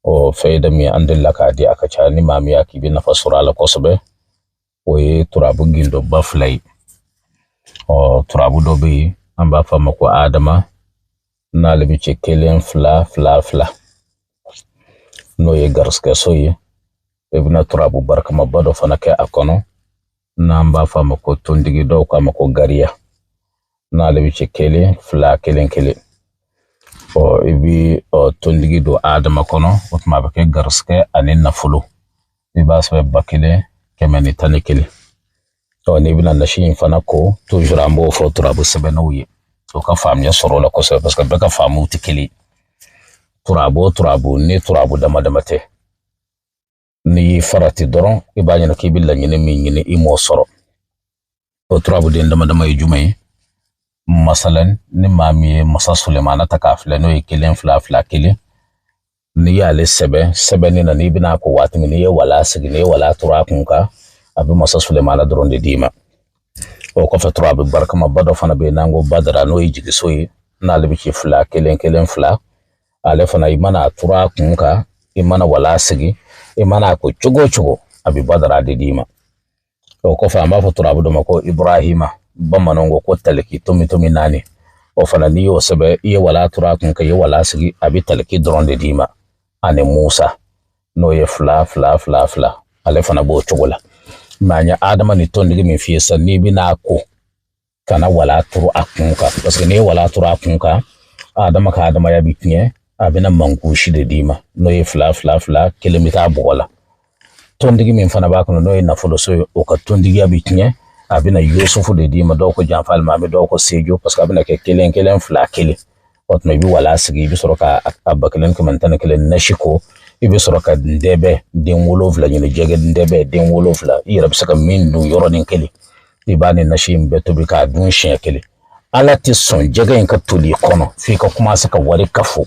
Ɔ, fayida min an delila k'a di, a ka ca ni maa min y'a k'i bɛ nafa sɔrɔ a la kosɛbɛ, o ye turabu gindoba fila ye. Ɔ, turabu dɔ bɛ yen, an b'a fɔ a ma ko Adama, n'ale bɛ ci 1 2 2 2, n'o ye garisigɛso ye. I bɛna turabu barikamaba dɔ fana kɛ a kɔnɔ, n'an b'a fɔ a ma ko tontigi, dɔw k'a ma ko gariya, n'ale bɛ ci 1 2 1 1. Ɔ, i bɛ tontigi don Adama kɔnɔ, o tuma a bɛ kɛ garisigɛ ani nafolo. I b'a sɛbɛn 1111. Ɔ, n'i bɛna nasi in fana ko, toujours an b'o fɔ turabu sɛbɛnnaw ye, o ka faamuya sɔrɔ o la kosɛbɛ, parce que bɛɛ ka faamuw tɛ kelen. Turabu o turabu, ni turabu dama dama tɛ, n'i y'i farati dɔrɔn, i b'a ɲini k'i bɛ laɲini min ɲini, i m'o sɔrɔ. O turabuden dama dama ye jumɛn ye? Masalan, ni maa min ye masa Sulemana ta k'a filɛ, n'o ye 1 2 2 1, n'i y'ale sɛbɛn sɛbɛnni na, n'i bɛna ko waati min, n'i ye wala sigi, n'i ye wala turu a kun kan, a bɛ masa Sulemana dɔrɔn de d'i ma. O kɔfɛ, turabu barikamaba dɔ fana bɛ yen n'an ko Badara, n'o ye jigiso ye, n'ale bɛ ci 2 1 1 2. Ale fana, i mana a turu a kun kan, i mana wala sigi, i mana a ko cogo o cogo, a bɛ Badara de d'i ma. O kɔfɛ, an b'a fɔ turabu dɔ ma ko Ibrahima, bamananw ko ko taliki tomi tomi naani. O fana, n'i y'o sɛbɛn, i ye wala turu a kun kan, i ye wala sigi, a bɛ taliki dɔrɔn de d'i ma. Ani Musa, n'o ye 2 2 2 2, ale fana b'o cogo la. Mɛ an ye Adama ni tontigi min f'i ye sisan, n'i bɛna ko, kana wala turu a kun kan, parce que n'i ye wala turu a kun kan, Adama ka adamaya bɛ tiɲɛ, a bɛna mankusi de d'i ma, n'o ye 2 2 2 1 bɛ taa bɔgɔ la. Tontigi min fana b'a kɔnɔ, n'o ye nafoloso ye, o ka tontigiya bɛ tiɲɛ, a bɛna Yusufu de d'i ma, dɔw ko janfa alimami, dɔw ko sejo, parce que a bɛna kɛ 1 1 2 1. O tuma, i bɛ wala sigi, i bɛ sɔrɔ ka a 1111 nasi ko, i bɛ sɔrɔ ka ndɛbɛ den 7 ɲini, jɛgɛ ndɛbɛ den 7, i yɛrɛ bɛ se ka min dun yɔrɔnin kelen, i b'a ni nasi in bɛɛ tobi k'a dun siɲɛ kelen. Ala tɛ sɔn jɛgɛ in ka toli i kɔnɔ f'i ka commencer ka wari kafo.